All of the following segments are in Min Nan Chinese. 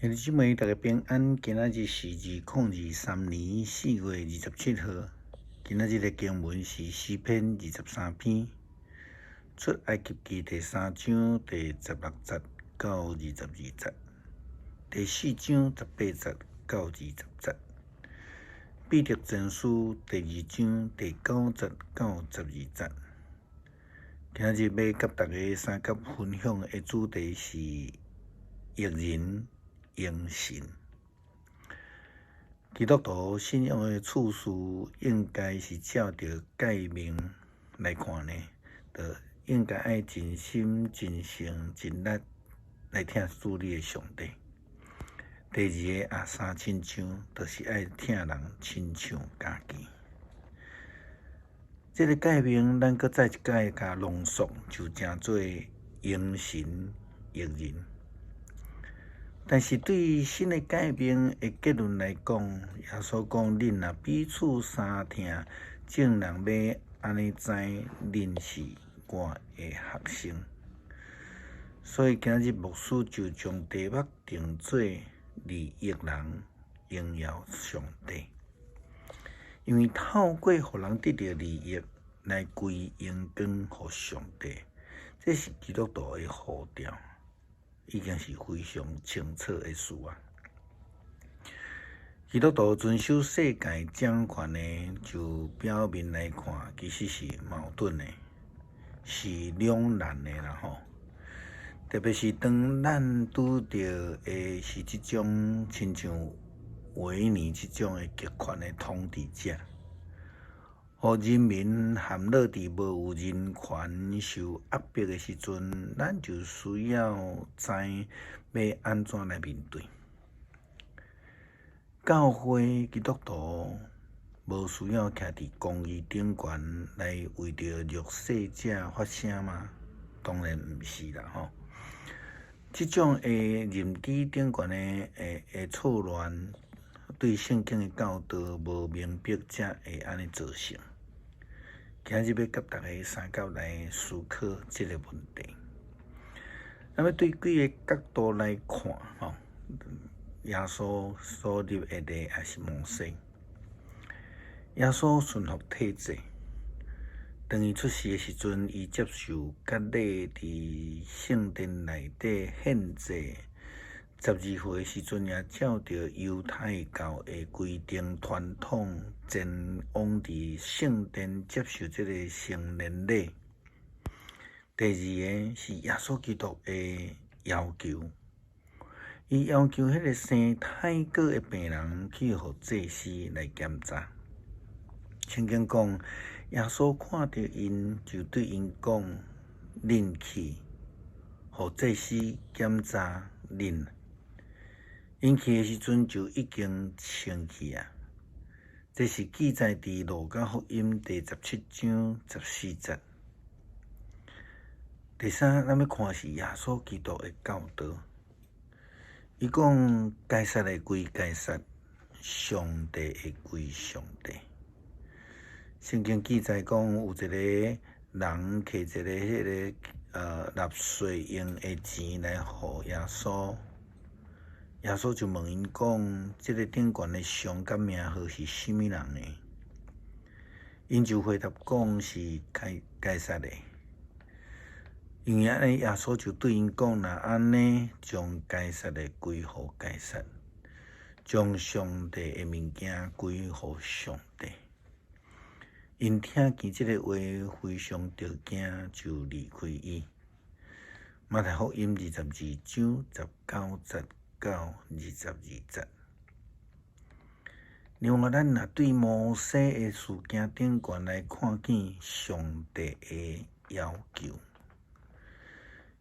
兄弟姊妹，大家平安。今仔日是2023年4月27號。今仔日的經文是詩篇23篇，出埃及記第三章第16節到22節，第四章18節到20節，彼得前書第二章第9節到12節。今仔日欲佮大家相佮分享的主題是義人榮神。基督徒信仰的次序應該是照著誡命來看呢，就應該愛盡心、盡性、盡力來疼主你的上帝。第二个也相親像，就是愛疼人親像家己。這个誡命，咱閣再一擺共濃縮，就成做榮神益人。但是對新的誡命的結論來講，耶穌講：恁若彼此相疼，眾人欲按呢知恁是我的學生。所以今日牧師就將題目定做利益人，榮耀上帝。因為透過予人得著利益來歸榮光予上帝，這是基督徒的呼召。已經是非常清楚的事啊！基督徒遵守世界掌權的，就表面來看，其實是矛盾的，是兩難的啦吼。特別是當咱拄著的是這種親像維尼這種的極權的統治者，予人民陷落佇無有人權受壓迫的時陣，咱就需要知欲按怎來面對。教會基督徒無需要徛佇公義頂懸來為著弱勢者發聲嗎？當然毋是啦吼。這種的認知頂懸的錯亂，對聖經的教導無明白，才會按呢造成。今日欲佮大家相佮來思考這个問題。那麼對幾个角度來看，吼，耶穌所立的例抑是摩西。耶穌順服體制，當伊出世的時陣，伊接受割禮，佇聖殿內底獻祭。12歲的時陣，也照著猶太教的規定傳統，前往佇聖殿接受這个成年禮。第二个是耶穌基督的要求，伊要求彼个生胎瘰的病人去予祭司來檢查。聖經講，耶穌看著𪜶，就對𪜶講：恁去，予祭司檢查恁。𪜶去的時陣就已經清氣啊！這是記載佇路加福音第17章14節。第三，咱欲看是耶穌基督的教導。伊講：該撒的歸該撒，上帝的歸上帝。聖經記載講，有一个人提一个彼个納稅用的錢來予耶穌。耶穌就問𪜶講：這个頂懸的像佮名號是啥物人的？𪜶就回答講是該撒的。因為按呢，耶穌就對𪜶講：若按呢，將該撒的歸予該撒，將上帝的物件歸予上帝。𪜶聽見這个話，非常著驚，就離開伊。馬太福音22章19節到22節。另外，咱若對摩西的事件頂懸來看見上帝的要求。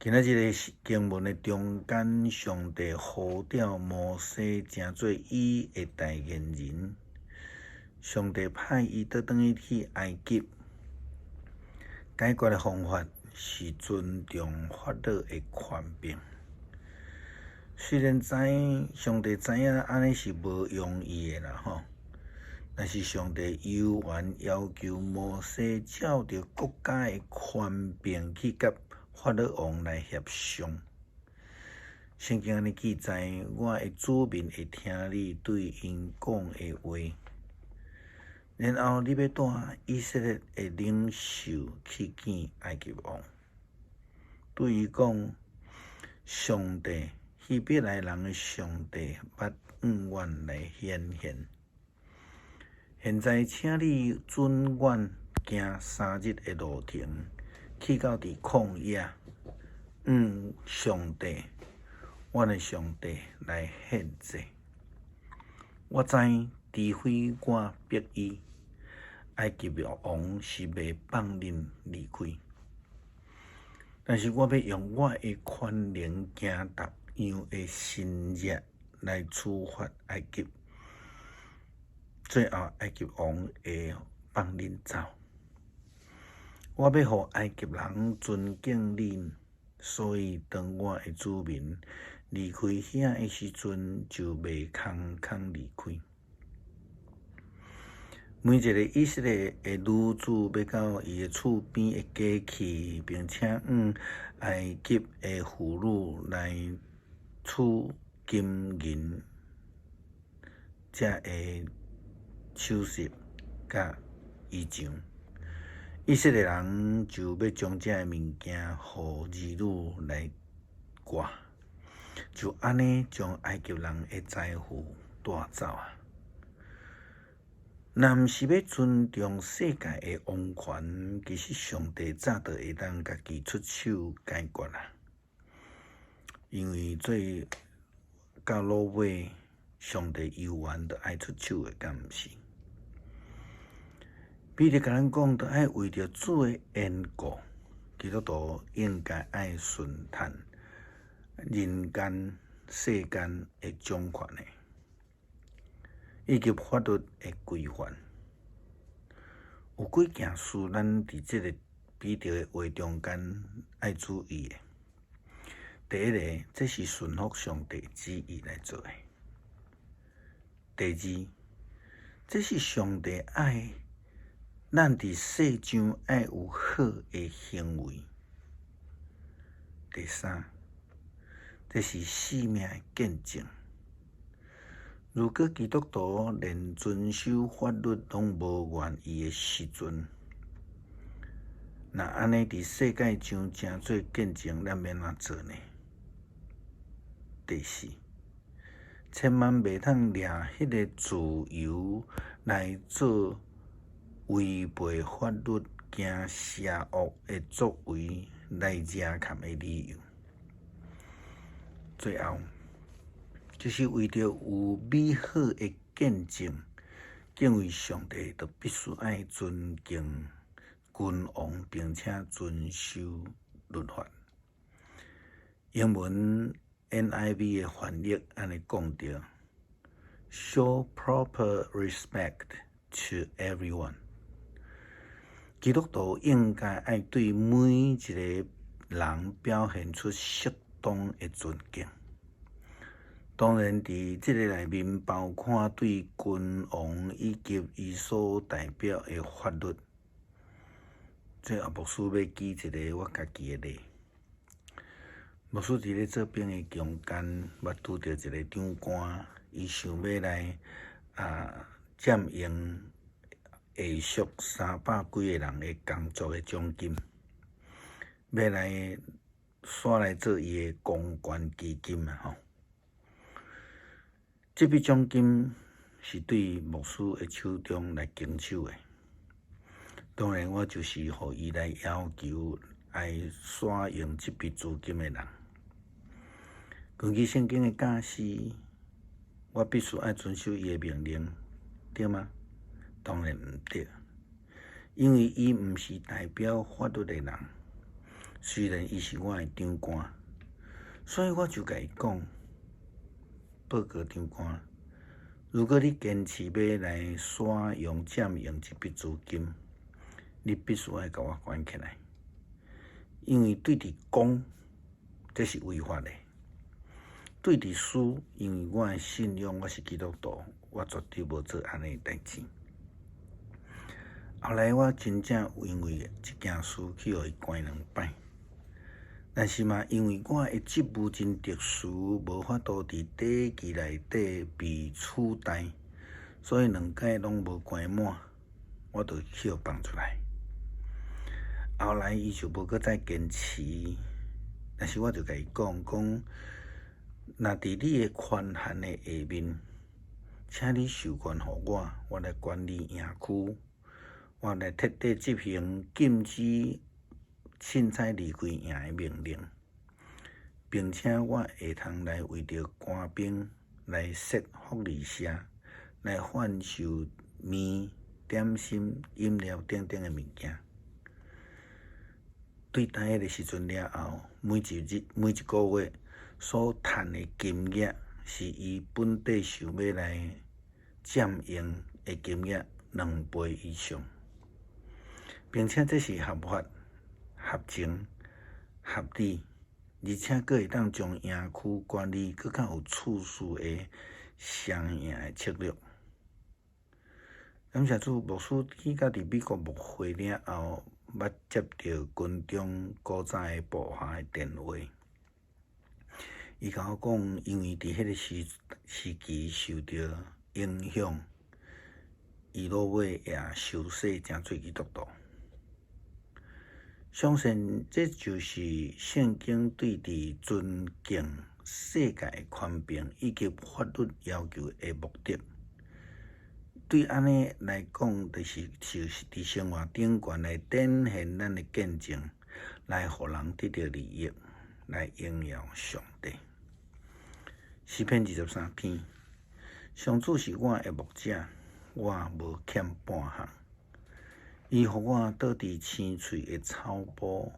今仔日的經文的中間，上帝呼召摩西成做伊的代言人。上帝派伊倒轉去埃及，解決的方法是尊重法老的權柄。雖然知上帝知影按呢是無容易的啦吼，但是上帝猶原要求摩西照著國家的權柄去佮法老王來協商。聖經按呢記載：我的子民會聽你對𪜶講的話，然後你欲帶以色列的領袖去見埃及王，對伊講：上帝，希伯來人的上帝，捌向阮來顯現。現在，請你准阮行3日的路程，去到佇曠野，向上帝，阮的上帝來獻祭。我知，除非我逼伊，埃及王是袂放恁離開。但是我欲用我的權能行逐樣的神蹟來處罰埃及，最後埃及王會放恁走。我欲予埃及人尊敬恁，所以當我的子民離開遐的時陣，就袂空空離開。每一个以色列的女子欲到伊的厝邊會過去，並且向埃及的婦女來取金銀這个首飾佮衣裳。以色列人就欲將這个物件予兒女來掛，就按呢將埃及人的財富帶走啊！若毋是欲尊重世界的王權，其實上帝早就會當家己出手解決啊！因為做到落尾，上帝猶原著愛出手的，敢毋是？彼得共咱講，著愛為著主的緣故，基督徒應該愛順趁人間世間的掌權的，以及法律的規範。有幾件事，咱佇這个彼得的話中間愛注意的。第一个，這是順服上帝旨意來做的。第二，這是上帝愛咱佇世上愛有好的行為。第三，這是性命的見證。如果基督徒連遵守法律攏無願意的時陣，若按呢佇世界上成做見證，咱欲按怎做呢？第四，千萬袂通掠彼个自由來做違背法律、行邪惡的作為來惹崁的理由。最後，就是為著有美好的見證，敬畏上帝，就必須愛尊敬君王，並且遵守律法。英文 NIV 的翻譯按呢講著：Show proper respect to everyone。基督徒應該愛對每一个人表現出適當的尊敬。當然，佇這个內面包括對君王以及伊所代表的法律。最後，牧師欲舉一个我家己的例。牧師佇咧做兵的中間，捌拄著一个長官，伊想欲來佔用下屬三百幾个人的工作的獎金，欲來徙來做伊的公關基金啊！吼，這筆獎金是對牧師的手中來經手的。當然，我就是予伊來要求愛徙用這筆資金的人。根據聖經的教示，我必須愛遵守伊的命令，對嗎？當然毋對，因為伊毋是代表法律的人。雖然伊是我的長官，所以我就共伊講：報告長官，如果你堅持欲來徙用佔用這筆資金，你必須愛共我關起來，因為對佇公，這是違法的；對佇私，因為我的信仰，我是基督徒，我絕對無做按呢的代誌。後來我真正因為這件事去予伊關兩擺，但是嘛，因為我的職務真特殊，無法度佇短期內底被取代，所以兩擺攏無關滿，我就去予放出來。後來伊就無閣再堅持，但是我就共伊講講，若佇你的權限的下面，請你授權予我，我來管理營區，我來徹底執行禁止凊彩離開營的命令，並且我會通來為著官兵來設福利社，來販售麵、點心、飲料等等的物件。對待彼个時陣了後，每一日每一個月所趁的金額，是伊本底想欲來佔用的金額兩倍以上，並且這是合法、合情、合理，而且閣會當將營區管理閣較有次序的雙贏的策略。感謝主，牧師去到佇美國牧會了後，捌接著軍中古早的部下的電話，伊共我講，因為佇彼个時時期受著影響，伊落尾也受洗成做基督徒。相信這就是聖經對佇尊敬世界的權柄以及法律要求的目的。對按呢來講，就是就是佇生活頂懸來展現咱的見證，來予人得著利益，來榮耀上帝。詩篇23篇，上主是我的牧者，我無欠半項。伊予我倒佇青翠的草埔，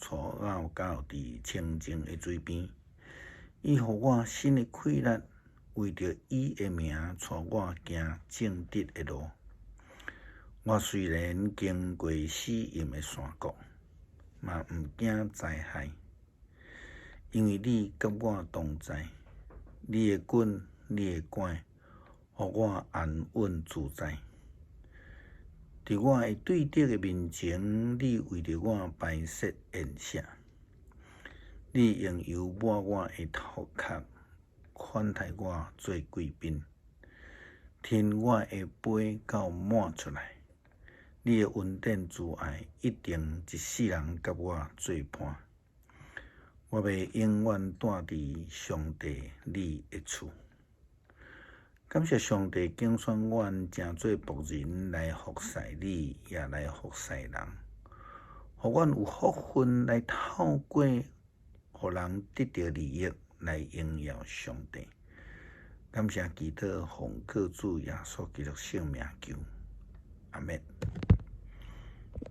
帶我到佇清靜的水邊。伊予我新的氣力，為著伊的名，帶我行正直的路。我雖然經過死蔭的山谷，嘛毋驚災害，因為你佮我同在，你的棍，你的拐，予我安穩自在。佇我的對敵的面前，你為著我擺設筵席，你用油抹我的頭殼，款待我做貴賓，添我的杯到滿出來。你的恩典慈愛一定一世人佮我做伴，我欲永遠蹛佇上帝你的厝。感謝上帝揀選阮成做僕人來服侍你，也來服侍人，予阮有福分來透過予人得著利益來榮耀上帝。感謝祈禱奉靠主耶穌基督聖名求，阿們。